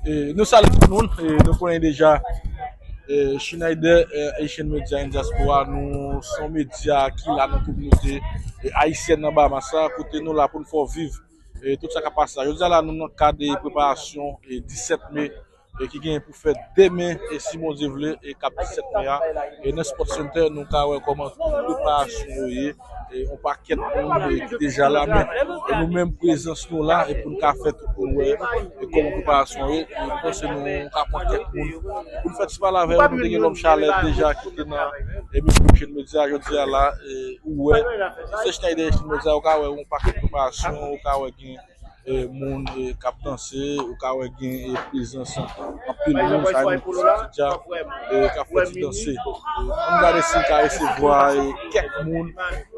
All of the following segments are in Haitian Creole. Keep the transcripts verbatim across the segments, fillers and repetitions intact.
E, nou salye tout moun, e, nou konnen deja, e, Schneider, e, Haitian Media and Diaspora, nou se yon medya ki la nan kominote, e, ayisyèn nan Bahamas la, kote nou la pou n fè w viv, e, tout sa k ap pase la. Jodi a la, nou nan kad, e, preparasyon, e, disèt me, e, ki genyen pou fèt demen, e, si Bondye vle, e, k ap disèt me a, e, nan Sport Center, nou ka wè kòman tout preparasyon yo ye, e, yon pakèt moun, e, ki deja la, men, e, nou menm prezans nou la, e, pou n ka fè tout moun wè, e, kòman preparasyon ye, e, nou panse nou ka pran kèk moun. Pou n fè ti pale avè yo, nou te gen lòm Chalè deja ki te nan, e, mikwo Haitian Media, jodi a la, e, ou wè, se Schneider Haitian Media, ou ka wè yon pakèt preparasyon, ou ka wè gen, e, moun, e, k ap danse, ou ka wè gen, e, prezans anpil moun, sa e moun ki soti dja, e, k ap fè ti danse. E, ann gade si n ka resevwa, e, kèk moun,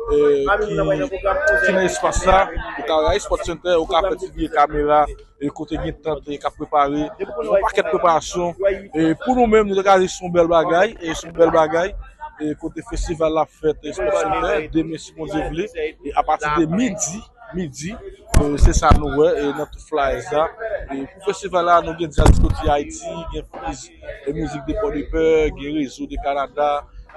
e, ki, ki nan espas la, ou ka wè Sport Center, ou ka fè ti vye kamera, e, kote gen tant, e, k ap prepare, yon pakèt preparasyon. E, pou nou menm, nou te ka di se yon bèl bagay, e, se yon bèl bagay, e, kote festival la ap fèt, e, Sport Center, demen si Bondye vle, e, apati de midi, midi, e, se sa nou wè, e, nan tout flyers la. E, pou festival la, nou gen djaz soti Ayiti, gen miz-, e, mizik de Pòdepè, gen Rezo de Kanada,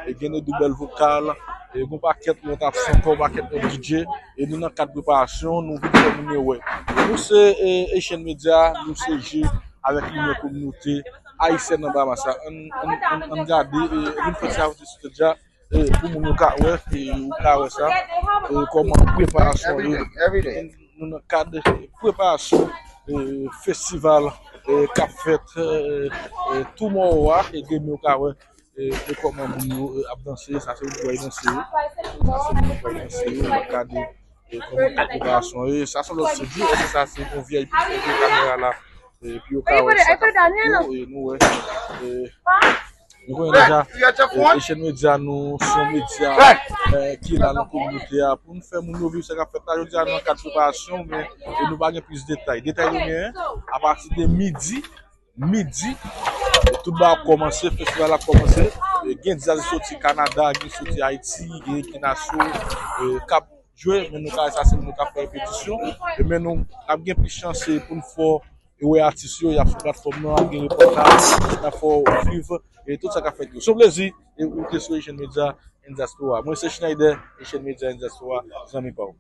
e, gen Nedou Bèl Vokal, e, gen yon pakèt lòt absan ankò, yon pakèt lòt D J, e, nou nan kad preparasyon, nou vin fè moun yo wè. Nou se, e, Haitian Media, nou se je avèk limyè kominote ayisyèn nan Bahamas la. Ann, ann, ann, ann gade, e, vin fè ti avètisman dja, e, pou moun yo ka wè, e, ou ka wè sa, e, kòman preparasyon yo. Nou nan kad preparasyon, e, festival, e, k ap fèt, e, e, Tomorrow a, e, demen ou ka wè, e, e, kòman moun yo, e, ap danse, sa se moun k ap danse yo. Sa se moun k ap danse yo, w ap gade, e, kòman tout preparasyon ye. Sa se lòt studio, èske sa se yon V I P studio kamera la? E, pou yo ka wè sa k ap fèt yo, e, nou wè. E, nou konnen deja, e, Haitian Media, nou se yon medya, e, ki la nan kominote a. Pou n fè moun yo viv sa k ap fèt la, jodi a nou nan kad preparasyon, men, e, nou pa gen plis detay. Detay nou genyen, apati de midi, midi, e, tout bagay ap kòmanse, festival la ap kòmanse. E, gen djaz soti Kanada, gen soti Ayiti, gen Kinaso, e, k ap jwe, men nou ka, sa se nou k ap fè repetisyon. E, men nou ap gen plis chans, e, pou n fè, e, wè atis yo, y ap sou platfòm nan, ap gen repòtaj, n ap fè w viv, e, tout sa k ap fèt yo. Se yon plezi, e, ou te sou Haitian Media and Diaspora. Mwen se Schneider, Haitian Media and Diaspora, zanmi pa w.